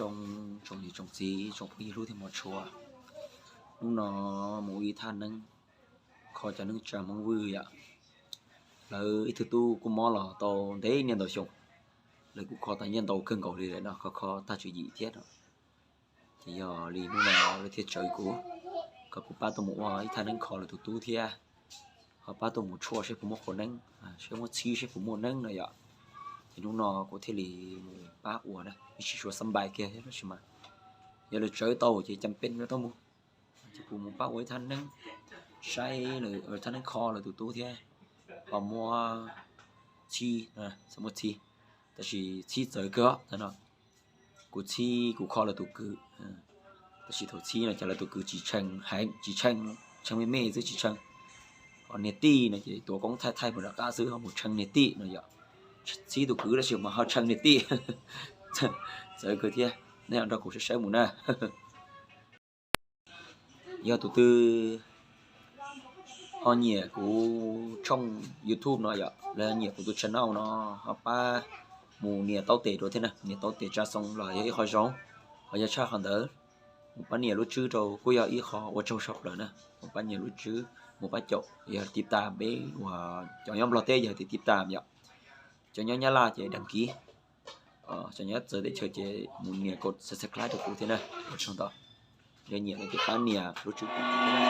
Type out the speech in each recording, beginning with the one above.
Zoo, tsoom niam tsoom txiv, tsoom phooj ywg hlub thiab hmov tshua, hnub no mus ua ib thaj neeb kho cov neeb tsa Hmoob Vwj yom. Lawv ib tug tub kuj mob los tau ntev niaj ntau xyoo, lawv kuj kho tau nyiaj ntau kawg nkaus li lawm no, kho kho tag tswv yim thiab no. Ces yog li hnub no lawv thiaj tsawv kuv, kom kuv pab tuaj mus ua ib thaj neeb kho lawv tus tub thiab, ho pab tuaj mus tshuaj seb puas muaj qhua neeb, seb muab txhib seb puas muaj neeb no yom. Ces hnub no kuv thiaj li mus pab ua na, ib sim suav xab npais kiag thiab tab sis mas yog lawv tsawv tau ces cas peb yuav tau mus. Ces kuv mus pab ua ib thaj neeb, saib lawv thaj neeb kho lawv tus tub thiab, ho muab txhib, muab txhib, tab sis txhib txawv kawg no. Kuv txhib kuv kho lawv tus kwv, tab sis thaum txhib no ces lawv tus kwv tsis tshee heev, tsis tshee, tshee me me xwb tsis tshee. Ho niag tij no ces tuav koob thaij thaij mus rov qab xwb ho mus tshee niag tij no yom. Txhib tus kwv tab sis mas ho tshee niag tij, txawv kawg thiab. Nej nrog kuv saib saib mus na. Yog tus twg ho nyiam kuv tshooj YouTube no yom, los yog nyiam kuv tus channel no, ho pab mus nias taub tes rau thiab na, nias taub tes tsa xoo los yog ib qho zoo, ho yog tshaj qhov ntawd mus pab nias lub tswb rau kuj yog ib qho ua tsaug tshaj plaws na. Mus pab nias lub tswb, mus pab caum, yog tiv tas peb uas cov nyob Nplog teb yog tiv tas yom, cov nyob Nyab Laj ces dag kiv, cov nyob txawv teb chaws ces mus nias kom subscribe rau kuv thiab na. Ua tsaug ntau, yog nyiam no ces pab nias lub tswb kuv thiab na.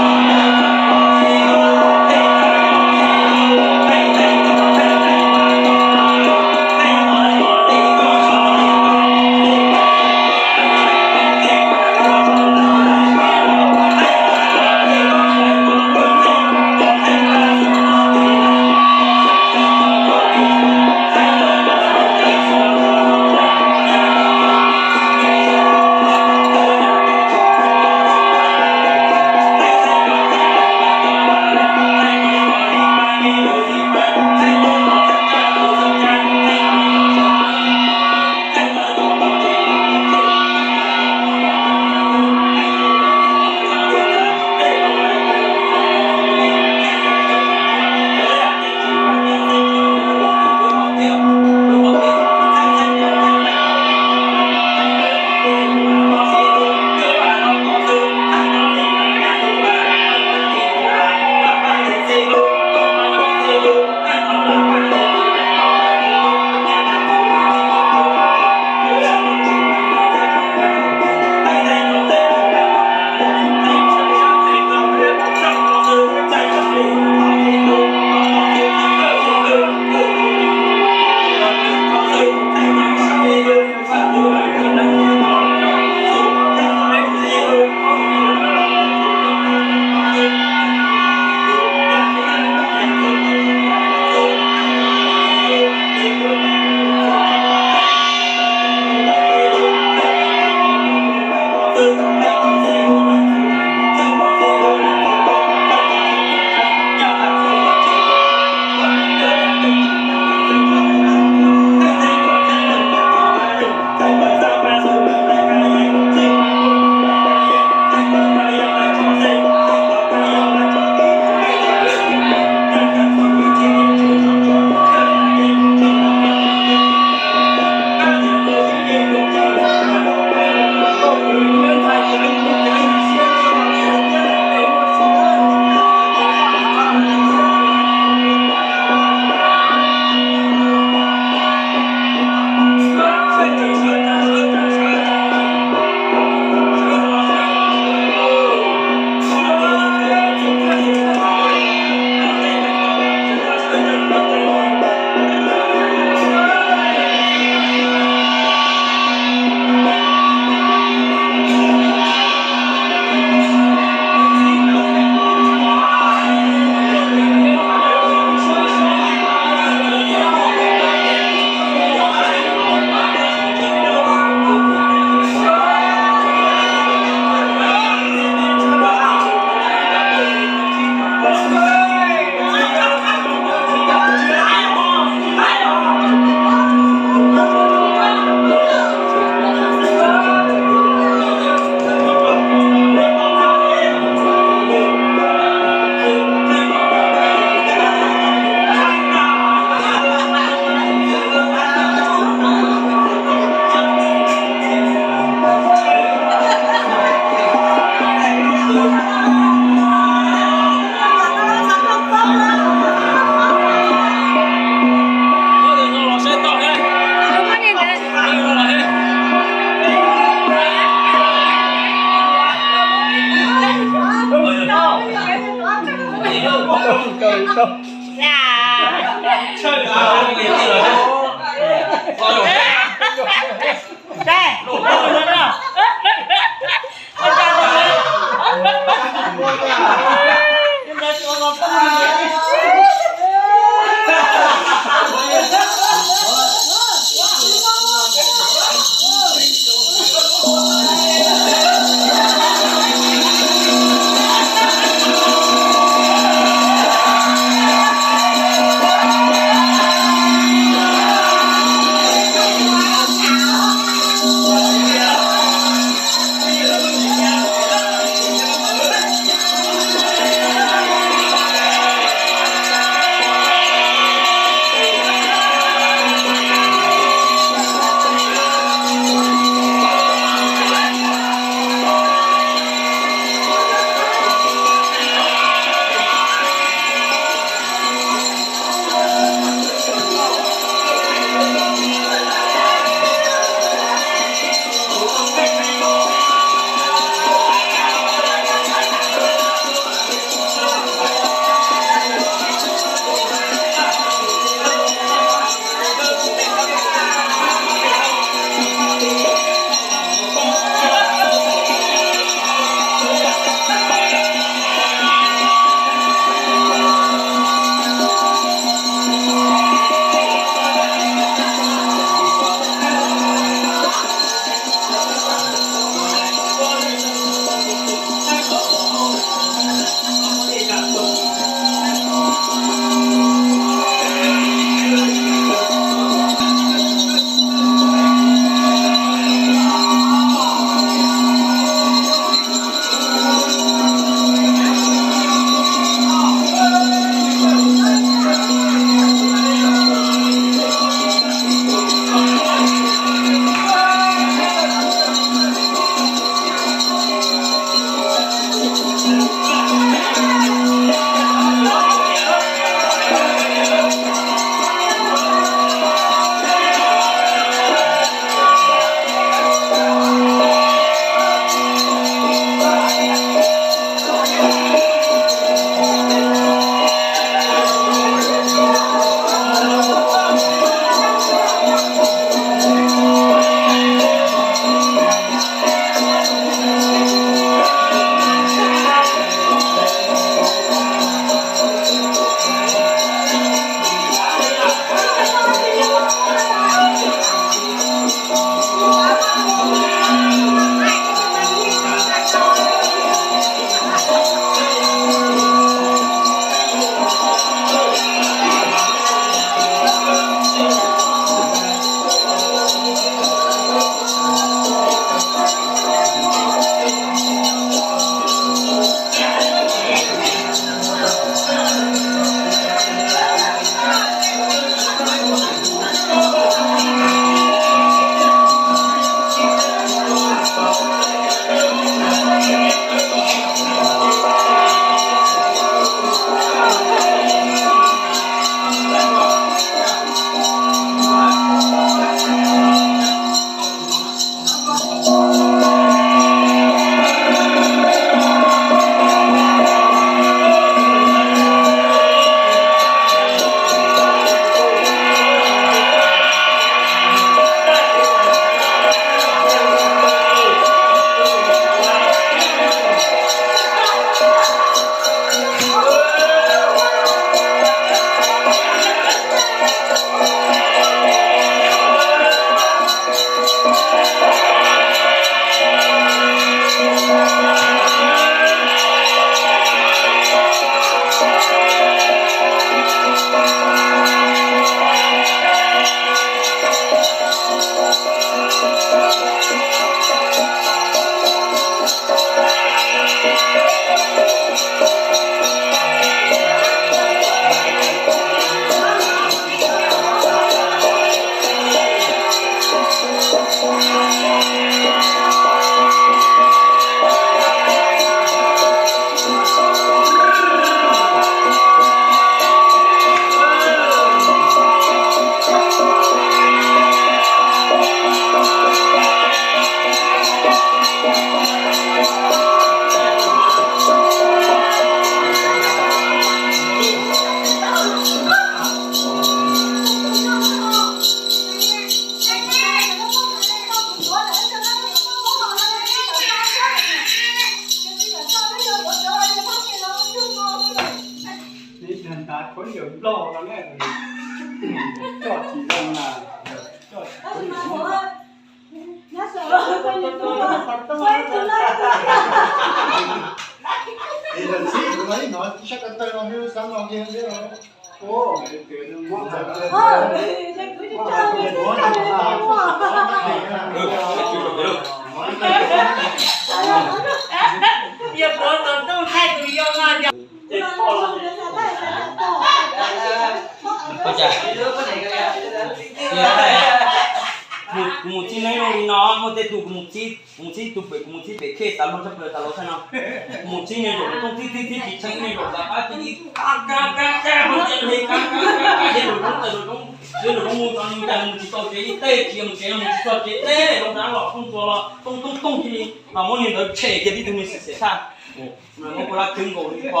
Kuv mus txhib neeb zoo li no, muaj tej tug kuv mus txhib, kuv mus txhib tug pem, kuv mus txhib pem khej xav luag tshaj plaws xav luag tshaj no. Kuv mus txhib niag zaum tooj txhib txhib txhib tsis tsheej niag zaum xav pab txhib kab kab kab kab, mus txhib kab kab kab kab, yog lus roob txawm lus roob, yog lus roob mus txog nws cas mus tsis tau tsev ib teg, tsis mus tsev mus tsis txog tsev teb, loo dab los tooj tua los tooj tooj tooj cia li los muab niag ntawd tshem kiag tib tug me xiam xiam tshaj. Muab kuv lab khwb nkaus li ko,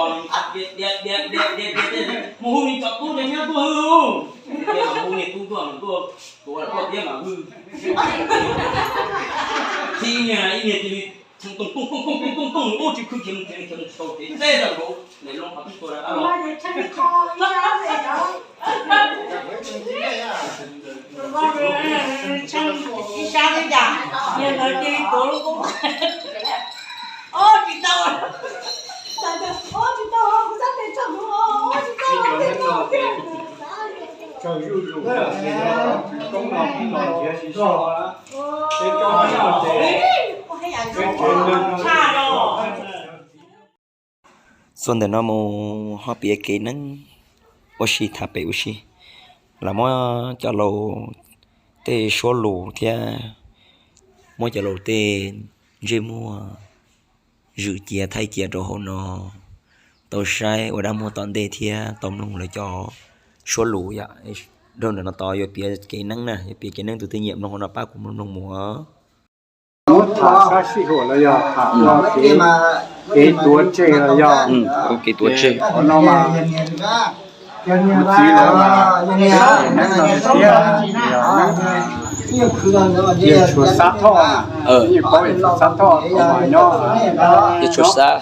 diav diav diav diav diav, mus hu niag cov tub ces nyob tuaj hwj, hu niag tub tuaj mus tuaj, kuv ua tuaj tiab mas hwj. Txhib ib niag ib niag cia li tooj tooj tooj tooj tooj tooj, ua tsis khwv kiag mus tsev, khiav mus tsis tau tsev, teb rau nkaus, niam loo qhov twb tua rau dab los. Ib sab li cas, yog ntawd cia li tuav lub koob, ob tsis tau, ob tsis tau, kuv sab tes tsaug, ob tsis tau, tsaug zuj zus, koob no los nrhiav tsis tau, peb coob ces peb tsev neeg no tshaj los. Txuas ntawm no mus ho piav kev neeb ua si tham pem ua si, los muab cov laus tej suab lus thiab muab cov laus tej ntsej muag zwm cia thaij cia rau hauv no tau saib ua dab muag tom ntej thiab tau mloog lawv cov suab lus yom. Dhau ntawm no tod yuav piav kev neeb na, yuav piav kev neeb, tus twg nyiam mloog hauv no pab kuv mloog mus. Muab tham sab sij huam los yog tham ua kev, kev tuav tseg los yog, kev tuav tseg qhov no mas, kuv txiv lawv mas, neeb no tiag, yawg Tshuav Xab Thoj, yeej paub yawg Tshuav Xab Thoj, nyob, yawg Tshuav Xab,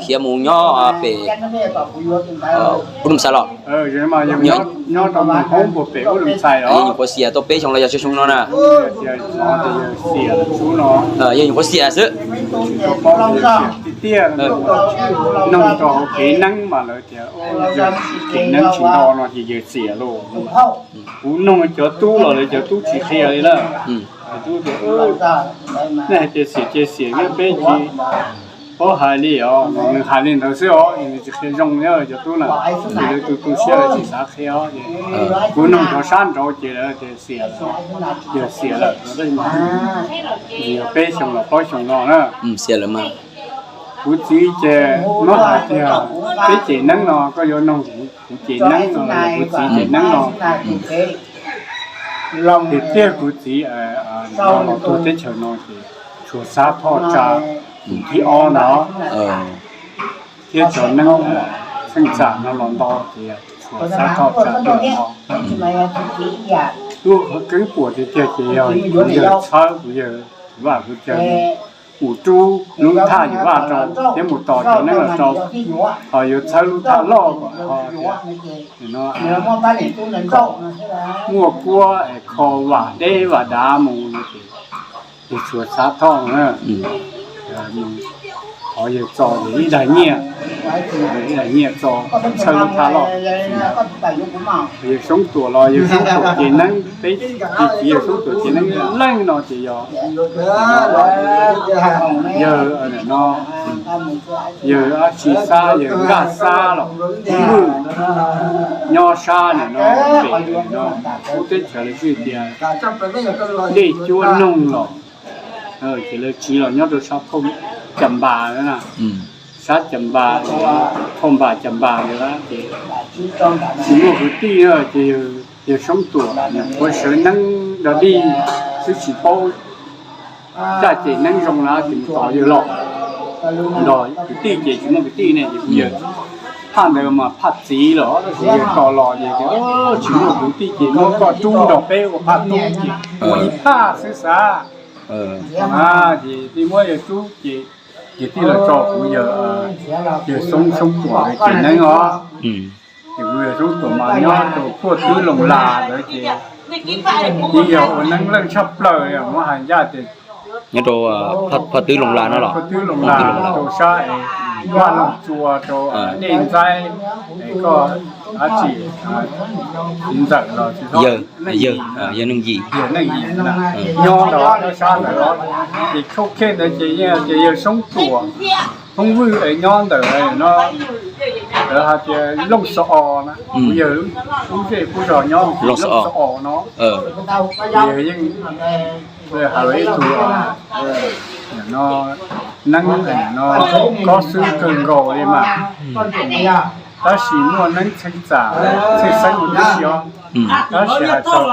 khiav mus nyob pem Ub Lum Xais los, nyob rau mus hauv npuag pem Ub Lum Xais los, yawg nyuam qhuav xiam tau peb xyoo los yog tsib xyoo no na. Yawg nyuam qhuav xiam xwb. Tiag tiag, noog rau hauv kev neeb mas lawv tias kev neeb tsis ntau no ces yawg xiam lauj. Kuv noog cov tub los lawv cov tub tsis qhia li lawm. Cov tub tias, nej hais tias xiam ces xiam, peb tsis paub hais li os, nws hais li ntawd xwb os, nws tsis qhia zoo thiab cov tub na. Ces lawv tu tu siab lawv tsis xav qhia os. Kuv noog cov sab nraud ces lawv tias xiam, yawg xiam lawm, yog peb xyoo los plaub xyoo no na. Xiam lawm mas. Kuv txiv ces muab hais tias peb cem neeb no koj yuav noog kuv cem neeb no, kuv txiv cem neeb no. Tiag tiag kuv txiv no los tuag teb chaws no ces Tshuav Xab Thoj tsa tus thib ob no, thiab cov neeb Xeej Txam no los nto ces Tshuav Xab Thoj tsa tuaj nto. Lub keeb puam tiag tiag ces yog kuv yawg txhawb kuv yawg vaj kuv cawv mus rub lub thaj yawg vaj rau thiab mus tos cov neeb los rau, ho yuav txhawb lub thaj loj kom ho tias no muaj kuab es kho vam deb vam dav mus no ces, ces Tshuav Xab Thoj na, qhov yawg txo ces ib daig nyiaj, ib daig nyiaj txo txhawb lub thaj loj. Yawg Xyoob Tuam los yawg Xyoob Tuam ces neeb peb, ces yawg Xyoob Tuam ces neeb leej no ces yog yawg no, yawg dab tsi Xab, yawg Nkaj Xab los Vwj, nyob sab nim no pem no, ub teb chaws lawv txij tias Dej Cuab Noog los, ces lawv tsiv los nyob rau sab Thoj Cam Npas na, sab Cam Npas, Thoj Npas Cam Npas ntawd ces tsis muaj kwv tij na, ces yawg Xyoob Tuam nyuam qhuav sawv neeb dog dig xwb tsis paub caj ces neeb zoo na ces mus tos yawg los nrog kwv tij ces tsis muaj kwv tij ne ces yawg phaj ntawd mas phaj txiv los tab sis yawg tos los ces tsis muaj kwv tij ces muab koj rub nrog peb ua phaj tub ces ua ib phaj xwb xav. Ces tij muab yawg rub ces, ces tij los tso kuv yawg, yawg Xyoob Xyoob Tuam ces neeb os. Ces kuv yawg Soob Tuam mas nyob rau Phaj Twb Loos Las ntawd ces, ces yog ua neeb leej tshaj plaws, muab hais ncaj tias nyob rau Phaj Twb Loos Las no los? Phaj Twb Loos Las rau sab es Vaj Loog Tsua rau Dej Ntxaib, es koj dab tsi, txiv ntxawm los tsis, yawg, yawg Neej Yim, yawg Neej Yim na, nyob rau sab ntawd los. Ces khauj khej ntawd ces yeej tias yawg Soob Tuam, Hmoob Vwj es nyob ntawm no, lawv hais tias Looj Xo Os na, kuv yawg lub zej lub zos nyob Looj Xo Os no, ces yeej hais ib tug no, neeb no kob xwb kawg nkaus li mas, tab sis muaj neeb txheej txam txheej xeeb mus tib si os. Tab sis hais txog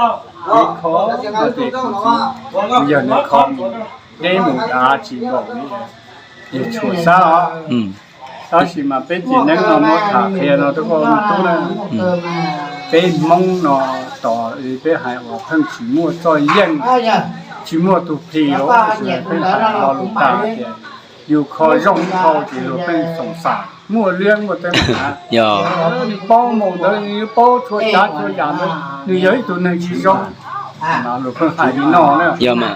kev kho no ces kuv yawg nws kho mus deb mus dav tsis nkaus li yawg Tshuas Xab os. Tab sis mas peb txiv neeb no muab tham qhia no rau koj me tub na, peb Hmoob no tos li peb hais uas pheej tsis muaj txoj yeej, tsis muaj tus plhis los pheej hais lo lus tag tias yus kho zoo dhau ces luag pheej xoom xam muaj liab muaj teb mas, paub mus ntawd nws paub txhua tsav txhua yam ntawd, nws yog ib tug neeg tsis zoo, luag pheej hais li no na,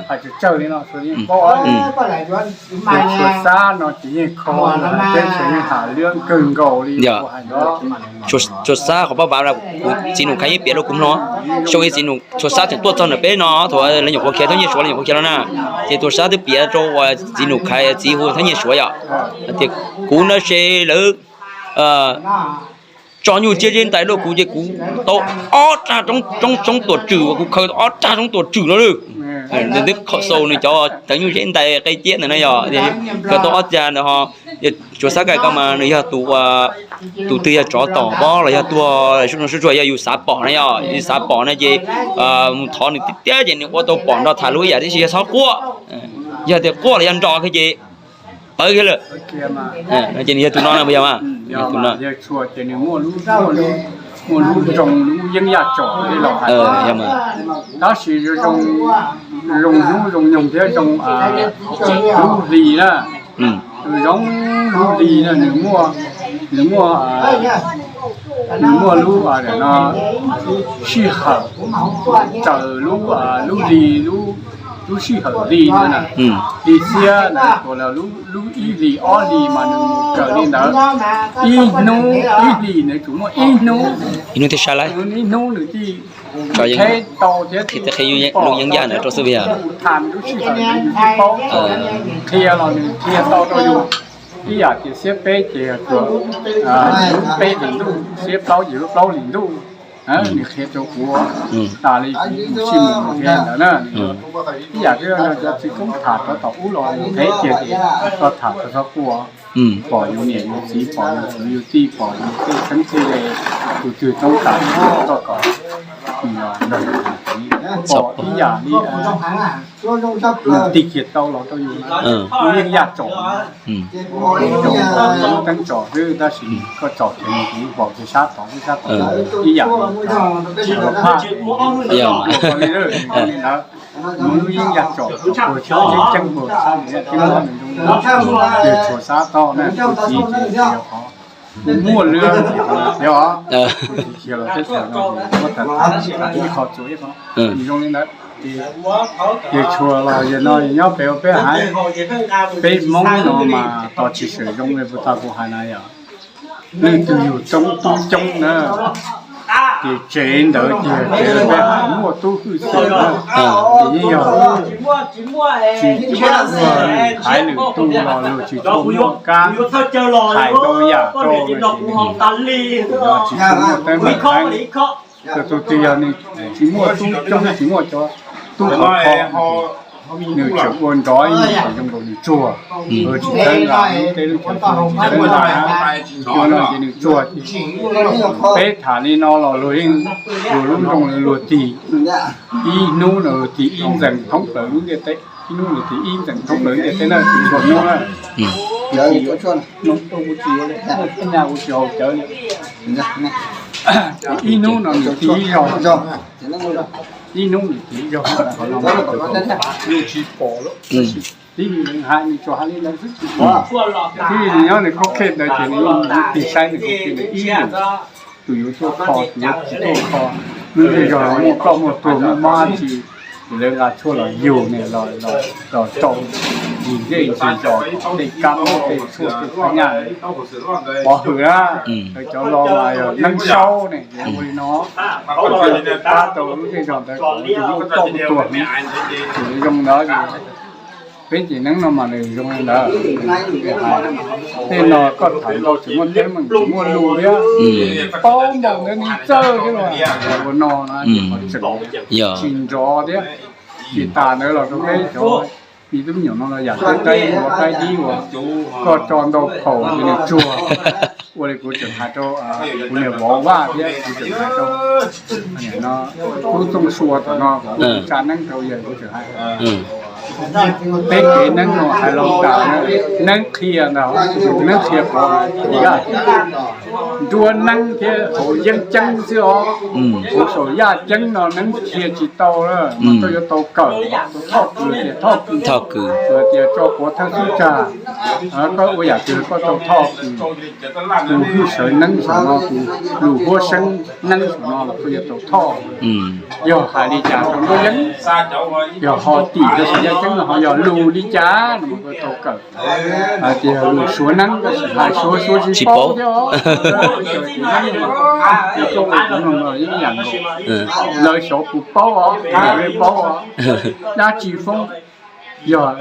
hais tsawg tsawg li no, paub. Yawg Tshuas Xab no ces yeej kho, peb tseem yeej tham liab kawg nkaus li. Tshuas Xab qhov pab vav kuv txiv Nus Khais yeej piav rau kuv mloog, xyoo ib txiv Nus Tshuas Xab tseem tuaj txog ntawm peb no thaum lawv nyuam qhuav khiav Thoob Nyiaj Suav, lawv nyuam qhuav khiav no na, ces Tshuas Xab twb piav rau uas txiv Nus Khais txiv hu Thoob Nyiaj Suav yom, tias kuv ntawd ces lawv tso nyuj tsiab zeb ntais rau kuv ces kuv tau ob rag roob tsoob tuam tswm uas kuv khaws tau ob rag roob tuam tswm no lawm. Nws twb xaus nws cov tawv nyuj zeb ntais qe ciab ntawd na yom, khaws tau ob rag ntawd ho. Tshuas Xab Kaim ko mas nws yog tus, tus twg yog tsov tom pob los yog tuag sub tsuag yog yus xav pom na yom, yus xav pom na ces mus thov nws tiag tiag ces nws ua tau pom nrog tham lus ib yam tib si, yog txhob quaj, yog tias quaj los yog nrog kiag ces pawv kiag lawm. No ces nws yog tus no na puas yog mas? Tus no muaj lub zoo lub yeeb yaj tsom, tab sis zoo, zoo hnub zoo nyoog thiab zoo lub hli na, zoo lub hli na, nws muaj, nws muaj, nws muaj lub no sij hawm, raws lub, lub hli, lub sij hawm hli na, hli xiab na, lub ib hlis ob hlis mas nws mus raws li ntawd. Ib hnub ib hlis nws tsuas muaj ib hnub, ib hnub thiaj sai lawm, ib hnub nws thiaj qheb tau thiab thiaj lub yeeb yaj ntawd rau xwb. Tham lub sij hawm nws thiaj paub, qhia los nws qhia tau rau yus. Ib yam tias xiab peb ces tsuas peb hlis ntuj, xiab plaub ces plaub hlis ntuj. Nws qhia rau kuv tas li, sij mus qhia ntawd na. Ib yam thiab cov txiv koob tham rov tom ub los nws qhia tias koj tham txog txhob quaj, pom yus niam yus txiv, pom yus kwv yus tij, pom yus tej xeeb tej le, tus twg toob kam koj kom nws los nrog yus tham txiv, pom ib yam li nws tig kiag tau los rau yus, yeej yaj tsom, tsom lub teeb tsom xwb tab sis koj tsom kiag nws kuv pom kiag sab tod xwb, sab tod ib yam li phaj li ntawd. Nws lub yeeb yaj tsom, tsom puag tsheb ceeb puag sab nws thiab muab nws zoo, yawg Tshuas Xab tau na, kuv txiv ces yog qhov kuv muaj lwm yam thiab os, kuv txiv khiav los teb chaws no muab tham tham ib qho txuas ib qho, nws zoo li ntawd. Ces Tshuas los yawg no nyob pem ua peb haiv, peb Hmoob no mas tos tsis tshua zoo li puag ta kuv hais na yom. Leej twg yug tub coob na, ces tsev ntawd ces tsev peb haiv muaj tub hwj xwm na, ces yeej yog tsis tshua ua haiv lwm tus los luag tsis tshua muaj kab hais ntau yam rau no ces tsis tshua muaj teeb meem heev. Tus twg yog nws tsis muaj tub coob, tsis muaj cov tub khov kho, nws tseem ua nrov ib yam zoo nkaus nws tsuag, tsis txhawb nqa lub teb lub chaw, tsis txhawb nqa, ua no ces nws tsuag. Peb tham li no los luag yeej, luag lub nroog luag tig ib hnub no luag tig ib ntxees thoob plaws lub ntiaj teb, ib hnub luag tig ib ntxees thoob plaws lub ntiaj teb na, tsis tshua hnub na. Ib hnub no nws tig ib zaug, ib hnub nws tig ib zaug, qhov no nws tsis pom lawm. Tib li nws hais nws tsuas hais li ntawd xwb tsis pom. Tib li nws nyob nws khub khej ntawd ces nws tig saib nws khub khej ntawd ib zaug. Tus yuav tuaj kho, tus yuav tsis tuaj kho, lub zej zog muaj ploj muaj tuag muaj mob dab tsi, ces lawv nqa tshuaj los yug ne los, los rau ntsis zej ntsis zos kom tej kab tej tshuaj tej phab nyaj pov hwm na. Lawv cov laus mas yog neeb saub ne, ces ua li no pab tau lub zej zog ntawd kom muaj ploj muaj tuag heev. Ces zoo ntawd ces peb ces neeb no mas nws zoo li ntawd. Tej no koj tham ntau tsis muaj teeb meem tsis muaj lus thiab, paub npaum ntawd ni txawj thiab los ua no na, tseem tsis nrov thiab. Tsis tas ntawd los rau peb cov me tub me nyuam no los yam qaib qaib ua qaib dib uas koj tso ntau phaum ces nws tsuag. Ua li kuv tseem hais rau kuv niam Vauv Vaj thiab kuv tseem hais rau no, Tub Tooj Sua tom no kom ua tsa neeb rau yawg kuv tseem hais. Peb kev neeb no hais los tas, neeb qhia ntag, neeb qhia qhov yaj, nruab neeb thiab hauv yeeb ceeb xwb os. Hauv saum yaj ceeb no neeb qhia tsis tau lawm, mas koj yuav tau kawm, tau thoj kws tias thoj kws, tias tso quav thawj xub tsag, koj ua yam twg koj tau thoj kws. Tus hwj sawv neeb saum no, tus lus huab seeb neeb saum no los koj yuav tau thoj. Yog hais li cas rau nruab yeeb, yog ho tim rau saum yaj ceeb no ho yog lus li cas no mas koj tau kawm. Hais tias lus suav neeb, hais suav suav tsis paub thiab os. Koj ua kuv no yeej yam nkaus, lawv xyov kuv paub os, kuv paub os. Dab tsi foob, yog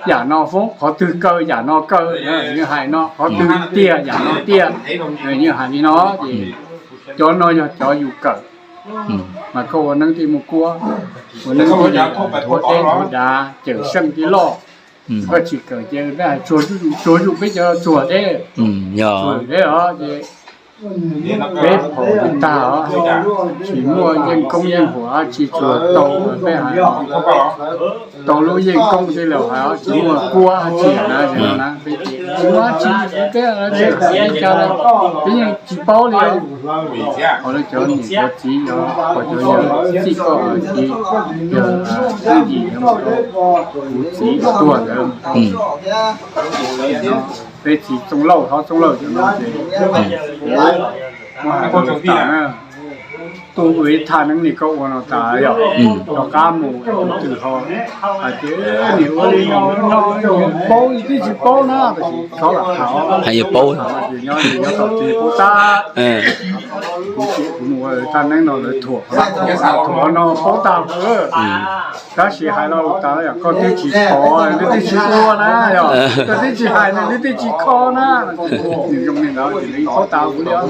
yam no foob, qhov twg kaw yam no kaw, yeej hais no, qhov twg tiag yam no tiag, yeej hais li no. Ces cov no yog cov yus kawm, mas koj ua neeb thiaj muaj kuab, ua neeb thiaj nthuav teb nthuav dav, cawm seej thiaj loj. Koj tsis kawm ces peb hais tsuag zuj zus, tsuag zuj zus peb cov tsuag teb, tsuag teb os ces peb phaum tag os, tsis muaj yeej koob yeej huam dab tsi, tsuag tau peb hais tau lub yeej koob tej laus hais os, tsis muaj kuab dab tsi na, na peb ces tsis muaj dab tsi, peb tsis hais li cas li, peb yeej tsis paub li. Qhov lawv cov niam cov txiv yog, qhov cov yawg txij koj txiv, yawg Txwj Yim, kuv txiv tuag ntawd, peb txiv Txooj Lauj, Hlob Txooj Lauj cov no ces muab hais tas na, tuaj ua ib thaj neeb li koj ua no tas yog, rov qab mus tus twg ho hais tias niam ua li no no, paub li twb tsis paub na, tab sis txhob lam tham, hais yog paub, nyob nyob tom tsis paub tab. Kuv mus ua thaj neeb no lawv thuam, thuam no paub tag. Tab sis hais los tas, koj twb tsis thov, nws twb tsis ua na, yog koj twb tsis hais, nws twb tsis kho na. Nws zoo li ntawd ces nws paub tas kuv li os.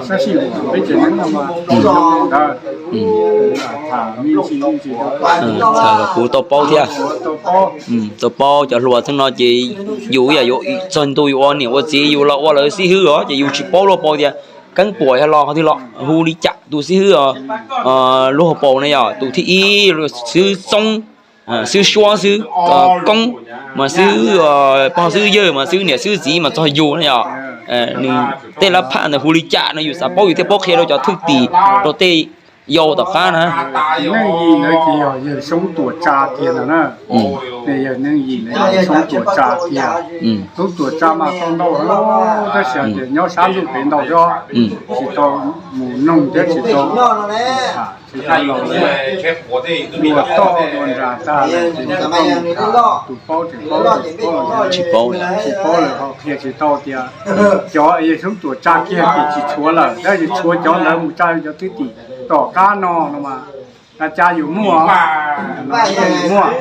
Tab sis peb ces neeb no mas zoo li ntawd. Tham me ntsis me ntsis, tham los kuv tau paub thiab. Tau paub cov hluas txheej no ces yus yam yuav txog ntu yus ua niam ua txiv, yus los ua lawv xib hwb os, ces yus tsis paub lub hauv paus tias keeb puas yog los qhov twg los, hu li cas tus xib hwb, lub hauv paus na yog tus thib ib, xib hwb xoob, xib hwb suab, xib hwb koob, mas xib hwb pog xib hwb yawg, mas xib hwb niam xib hwb txiv mas txog yus na yog. Nws tej lab phaj ntawd hu li cas no yus xav paub yus thiaj paub qhia rau cov thwj tim rau tej yau tom qab na. Neej Yim ntawd ces yog yawg Soob Tuam Tsa kiag ntawd na. Yawg Neej Yim ntawd yog Soob Tuam Tsa kiag. Soob Tuam Tsa mas tau ntau heev, tab sis hais tias nyob sab ntuj pem ntau thiab, tsis tau mus noog thiab tsis tau tham, tsis tau los ua toj ua nras tag lawm ces tus paub tseem paub, tus paub tsis paub, tsis paub lawm ho qhia tsis tau tias cov yawg Soob Tuam Tsa kiag ces tsis tshuav lawm, tab sis tshuav cov ntawd mus tsa cov thwj tim tom qab no no mas, na cas yus muaj, yus muaj,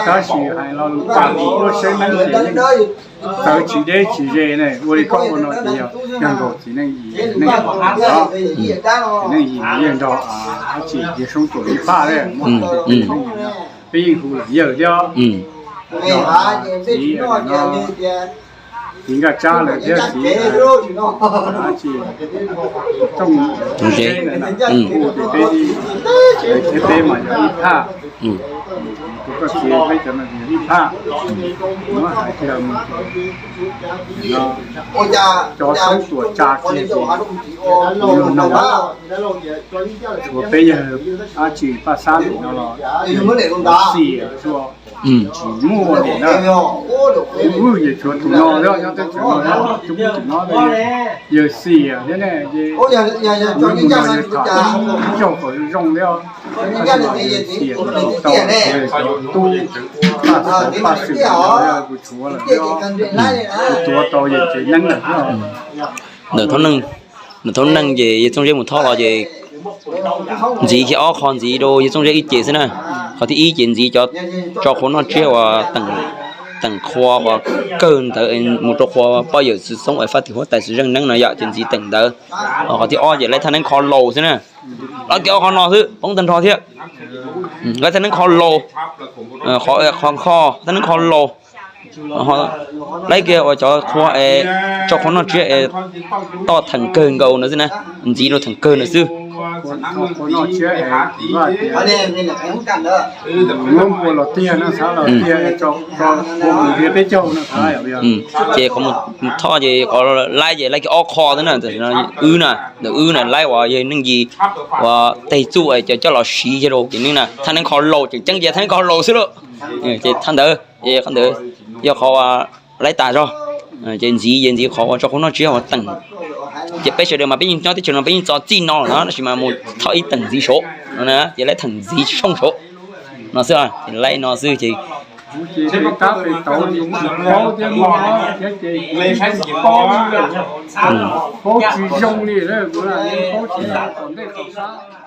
tab sis hais los lus tas tus tuaj saib neeb ces yeej txawv tsis deb tsis ze ne, ua li koj ua no ces yog, yog nkaus txiv Neej Yim, Neej Yim, txiv Neej Yim yeej nrog dab tsi yawg Soob Tuam ib phaj thiab, peb yeej hu lawm yawg thiab. Txiv no, txiv Nkaj Tsab lawm thiab txiv dab tsi, Tooj Ntse, hu ces peb, thiab peb mas yog ib phaj. Tus koj txiv peb cov no ib phaj, muab hais tias no, cov xoob tuam tsa kiag ces yus no, tshuav peb yawg dab tsi Paj Xab no los, Xi As, tsis muaj li na. Wb ces tshuav tus no nyob teb chaws no, tus no, yawg Xi As thiab ne, ces mus no yawg tham ib zaug kom zoo zoo thiab. Tab sis mas yawg Xi As tus tau, yawg cov tub Paj Xauv Paj Xwm no kuv tshuav lawm thiab, kuv tuav tau yawg tsev neeb lawm thiab. Ntawm thaub neeg, ntawm thaub neeg ces yawg Txooj Zeb mus thoj los ces ntxiv kiag ob qho ntxiv rau yawg Txooj Zeb ib ce xwb na. Qhov thib ib ces ntxiv cov tso qhua noj tsiab uas teem qhua uas kawg ntawd mus rau qhua poj yawm Xwm Xoob es faj tim huab tais Xwm Zeej Neeb no yom, ces ntxiv teem ntawd. Qhov thib ob ces laib thaj neeb kho laus xwb na. Laib kiag ob qho no xwb poob tag nrho thiab. Laib thaj neeb kho laus, qhov, qhov kho thaj neeb kho laus, laib kiag uas cov qhua es tso qhua noj tsiab es toj theem kawg nkaus ntawd xwb na. Ntxiv rau theem kawg ntawd xwb. Ces qhov mus thoj ces qhov laib ces laib kiag ob qho xwb na. Wb na, ntawm wb na laib uas yog neeg yis uas tes txuj es cov coj los siv kiag rau ces neeb na, thaj neeb kho laus tseem ceeb ces thaj neeb kho laus xwb lauj. Ces thaj ntawd, qhov ntawd yog qhov laib tas zog. Ces ntxiv ces ntxiv qhov uas tso qhua noj tsiab uas teem. Ces peb sawv daws mas peb yeej nyob teb chaws no peb yeej txo txij no lawm na, tab sis mas mus thoj ib teem ntxiv saud no na, ces laib theem ntxiv tshooj saud no xwb, ces laib no xwb ces paub tsis zoo li, paub tsis zoo tom ntej tom qab.